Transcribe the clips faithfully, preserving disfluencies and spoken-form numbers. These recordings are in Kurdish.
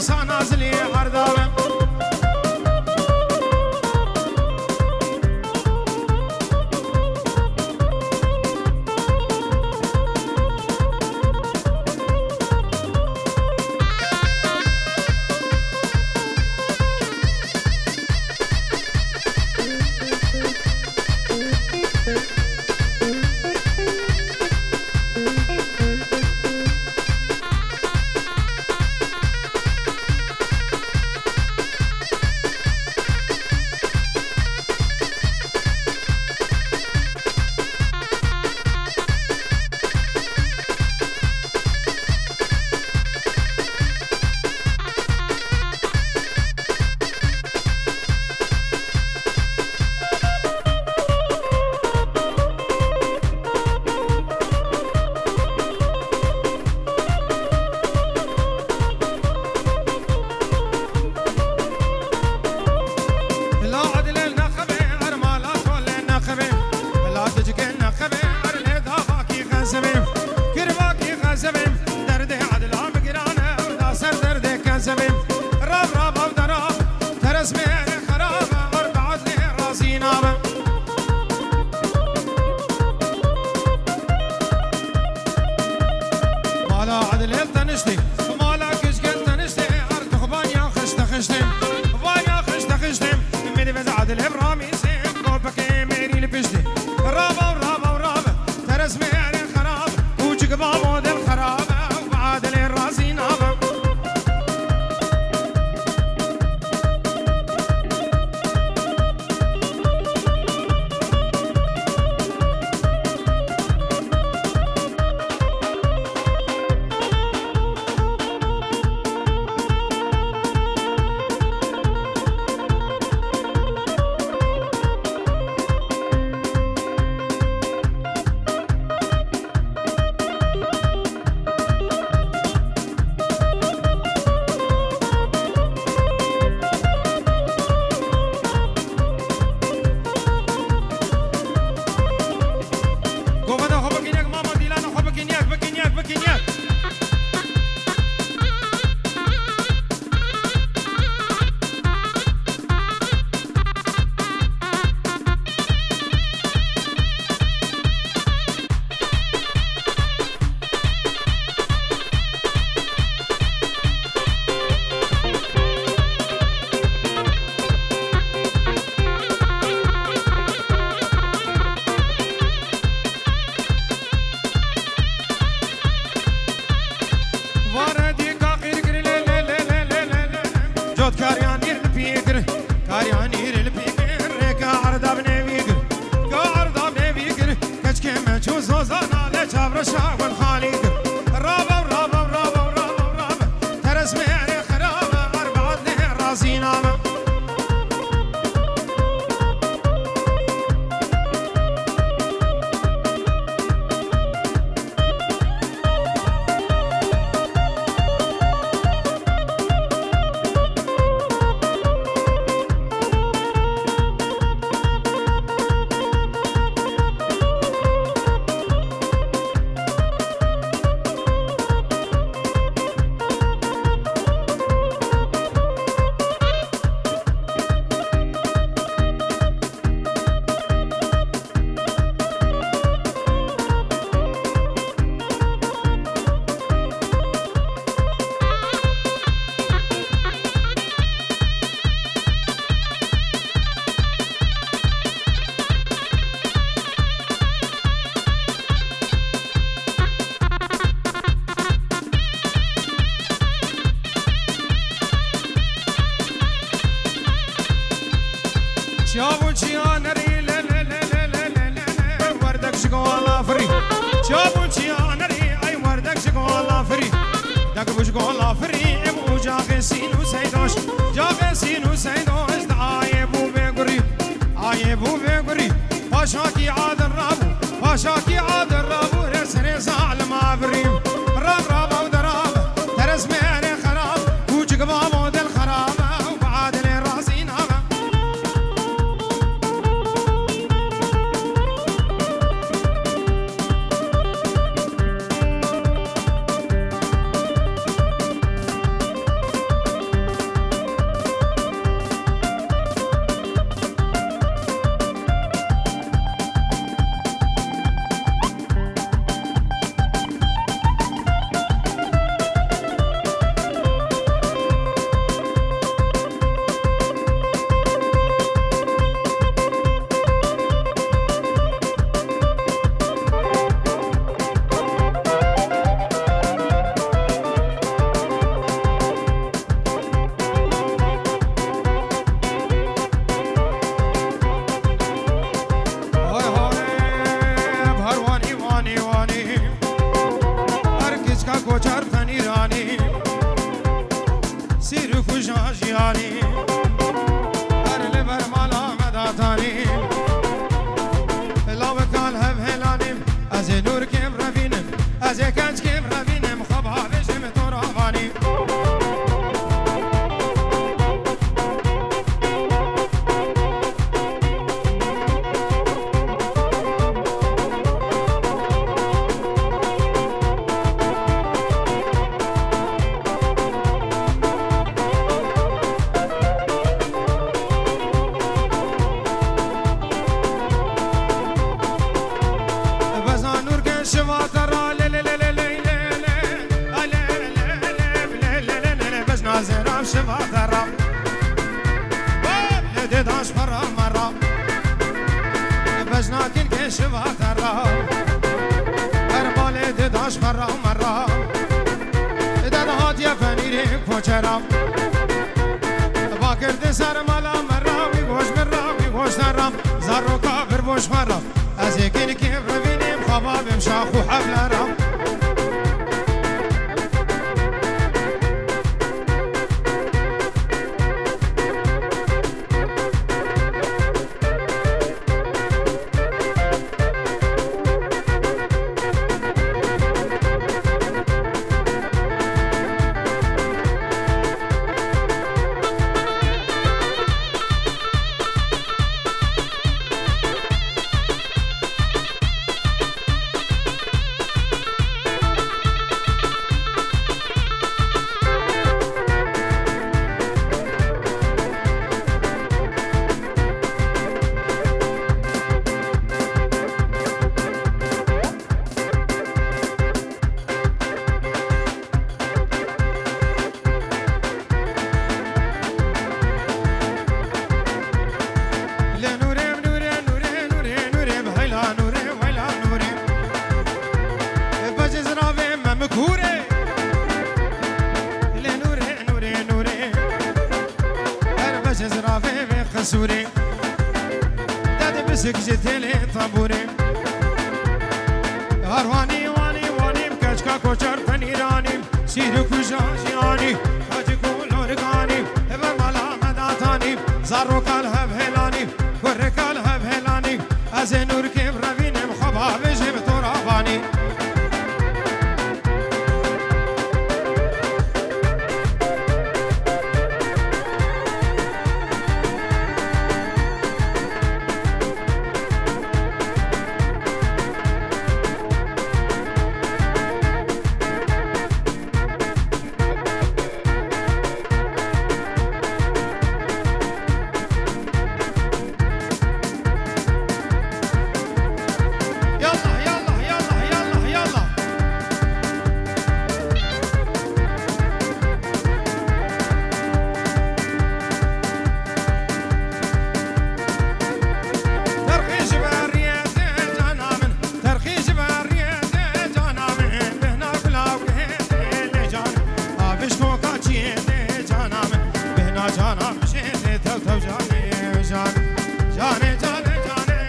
Sana zilê erda be. La Edilê neqebê, er mala kolê neqebê. La Dicikê neqebê, er lê davakî xezebê. Kirvakî xezebê, derdê Edila bi giran e, da ser derdê kezebê. Rav, rav, ev dera, teres mêrê xerab e, er bi Edilê razî nabe. Mala Edilê teniştê, mala Kişkê teniştê, er dixuban ya xişte xiştê, van ya xişte xiştê, mêrê veze Edilê ramîsê, kopekê mêrî li piştê. Rava, rava, rava, teres mêrê xerab, kûçik bavo dil xerab, ew bi Edilê razî nabe. Goveda xwe bikin yek, mama dîlana xwe bikin yek, bikin yek, bikin yek. Vare dîka qîr kir lê, lê, lê, lê, lê, lê, lê. Cot kariyan îr li pî kir, kariyan îr li pî kir, rê ka erda bi nêvî kir, ka erda bi nêvî kir. Keçikê me çû zozana lê çavreşa wan xalî kir. Rava, rava, rava, rava, rava. Teres mêrê xerabe, erbaat lê razî nabe. Çav û çiyanerî le, le, le, werdek ji gola firî. Çav û çiyanerî, ey werdek ji gola firî. Dek bû ji gola firî, em û caxê sîn û seydoş. Caxê sîn û seydoş di ayê bû vê gurî. Ayê bû vê gurî. Paşakî adil rabû, paşakî adil rabû, rê serê zalima birî. Rav, rav, ew dera, teres mêrê xerab, kûçik bavo dil xerab, ew bi adilê razî nabe. Vatera. Lê dê daş para mera. Bejna kin ke şivatera. Her malê dê daş para mera. Dede hatiye fenîrê koçera. Bakirdi ser mala mera. Wî goş mera, wî goş nera. Zaroka bir boş mera. Ez ê kinikê revînim, xwe babim şax û hevlera. Lê nûrê, nûrê, nûrê, nûrê, nûrê, bi heyla nûrê, weyla nûrê. Bacê ziravê me mi kûrê. Lê nûrê, nûrê, nûrê. Her bacê ziravê vê qisûrê. Dede bisik ji têlê tembûrê. Har wanî, wanî, wanî, keçka koçer tenîranî. Sîrûk û jajî anî, hacî ku lorganî, hever mala me datanî, zaroka li hev hêlanî, kureka li hev hêlanî, ez ê nûrkê bi revînê bi xwe bavêjê bi to ravanî. Yallah, yallah, yallah, yallah, yallah. Terxî ji beriyê tê cana min. Terxî ji beriyê tê cana min, bêhna gula wê tê lê can. Avişkoka çiyê tê cana min, bêhna cana min jê tê tew tew canê can. Canê, canê, canê.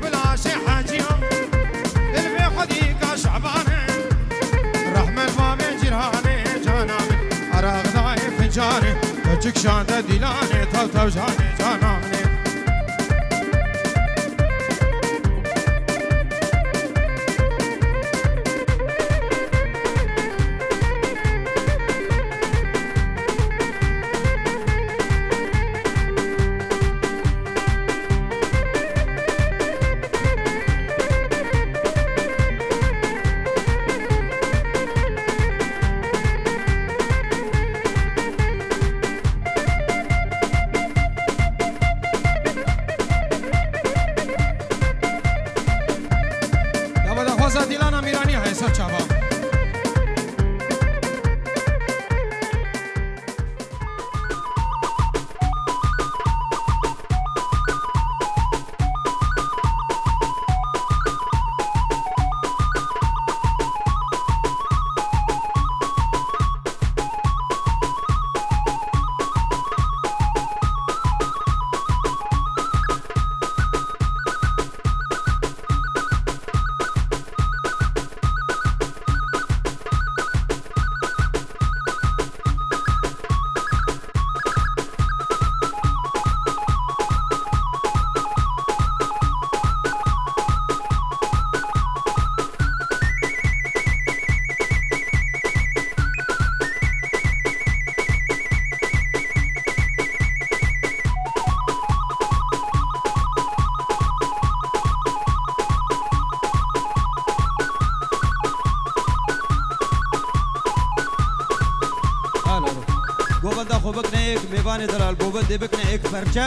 Bila şê heciya, dilbê xwedî ka şebanê. Rehmet babê cîranê cana min, araq dayê fincanê. Keçik şande dîlanê, tew tew canê cana min ê. Ya be daxwaza Dîlana Mîranî heye ser çava. Alo, alo. Govenda xwe bikine êk, mêvanê delal govendê bikine êk perçe.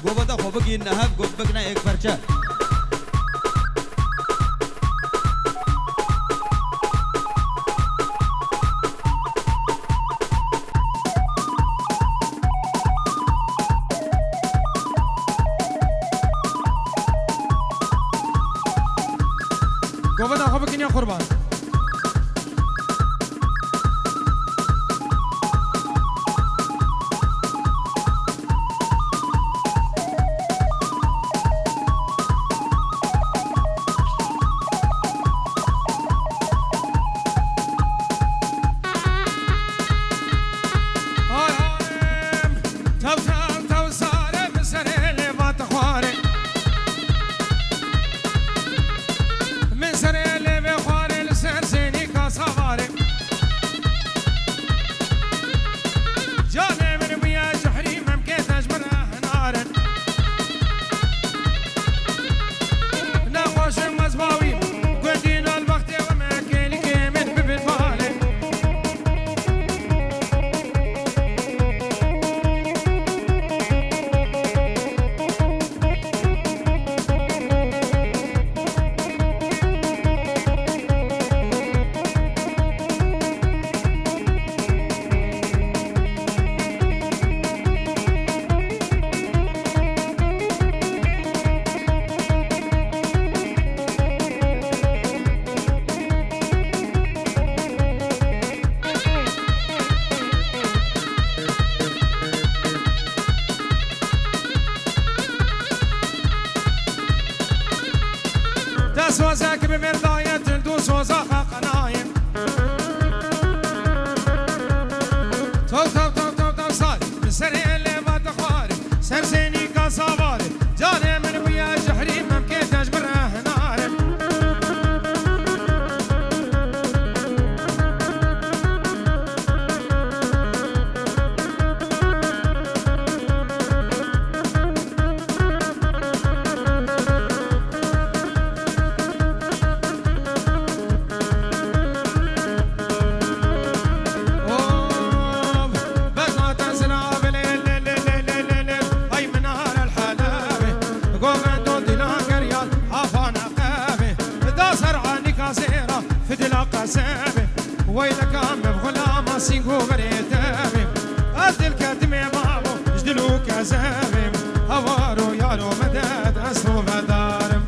Govenda xwe bigihîne hev, govend bikine êk perçe. Ya qurban. Hay hay. Tew tew tew sare, min serê lê va te xwarê. Min serê lê vê xwarê li ser sênîka savarê. Canê min bûye cehrî, memkê te ji min re hinarin. Nexweşim ez bawî, gundî nal bextê we me kêlikê min bibin malê. Te sozek bi merdayet, tu soza xaqanayê. Taw, taw, taw, taw, taw, sar, bi serê lê va te xwarê, ser sênîka savarê. Canê min bûye cehrî, memkê te ji min re hinarin. Of, bes nate zina ve lê, lê, lê. Ay min ar el halabe, govendo dila geryan, afana qebe. Da ser anika zêra, fidila qesebe. Weyleka me bi xulama sîngo verê tebe. Ez dil ketime babo, ji dil û kezebe. Hawaro yaro medet, ez to vedarim.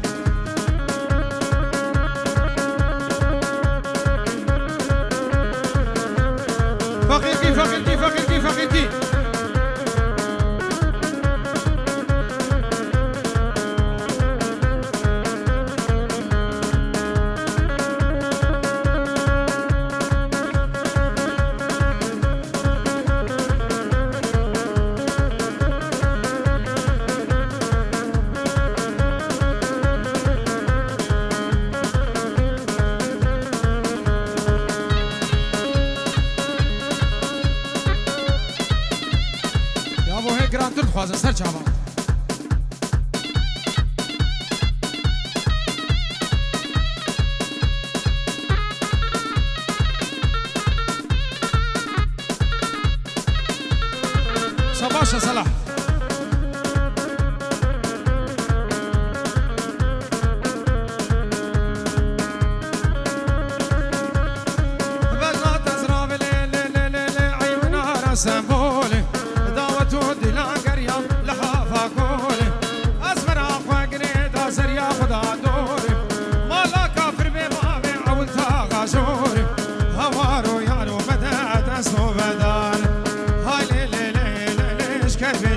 Feqîrkî, feqîrkî, feqîrkî, feqîrkî. Ya bo hê girantir dixwazin ser çavan. Şabaş e Selah. Vella tezra ve lê, lê, lê, lê, lê, ey min ara sembolê. Dawet û dîlan geriyan li hava kolê. Ez vera xwe girê da zeriya xwe da dorê. Mala kafir bê bavê ewil taxa jorê. Hawaro yaro medet ez to vedar. Hay lê, lê, lê, lê, lê, ji kervê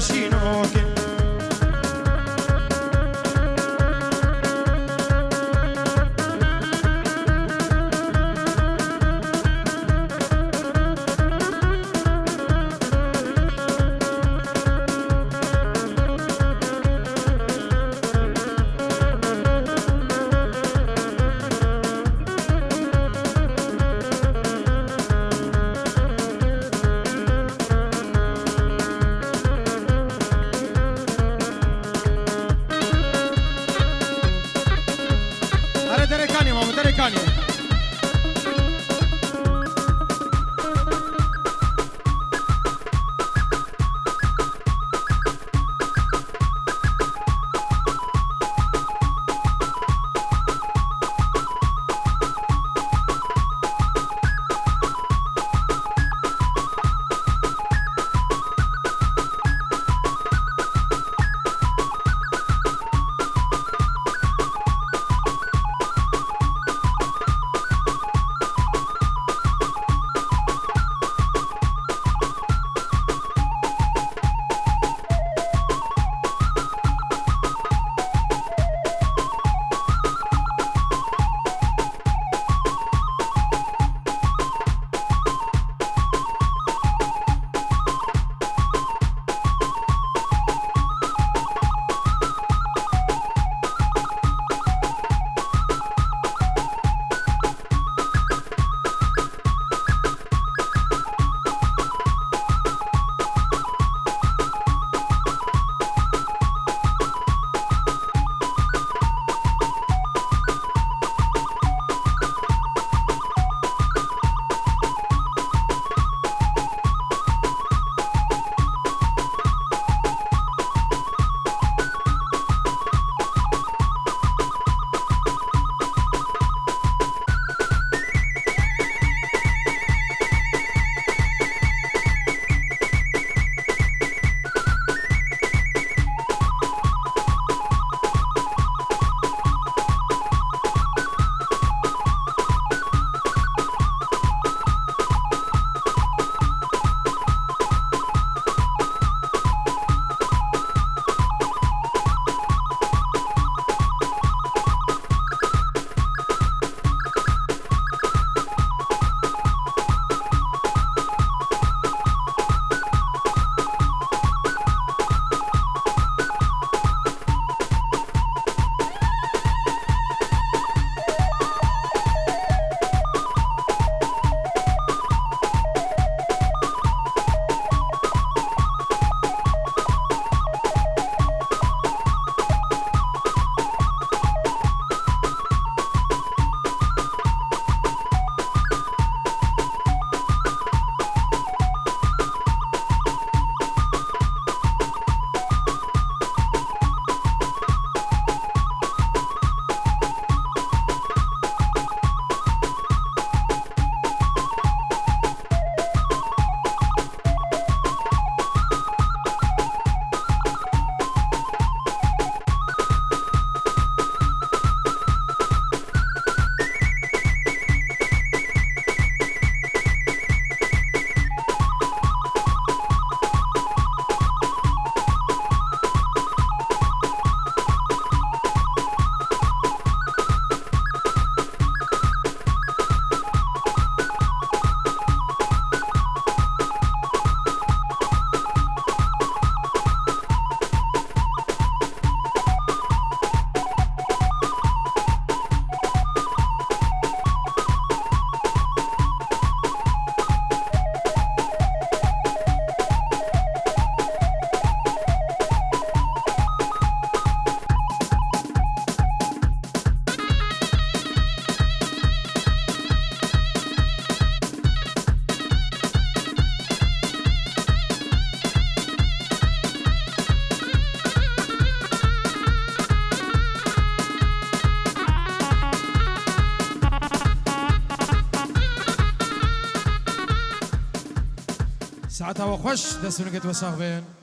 Heta we xweş, dest û nigê we sax bin.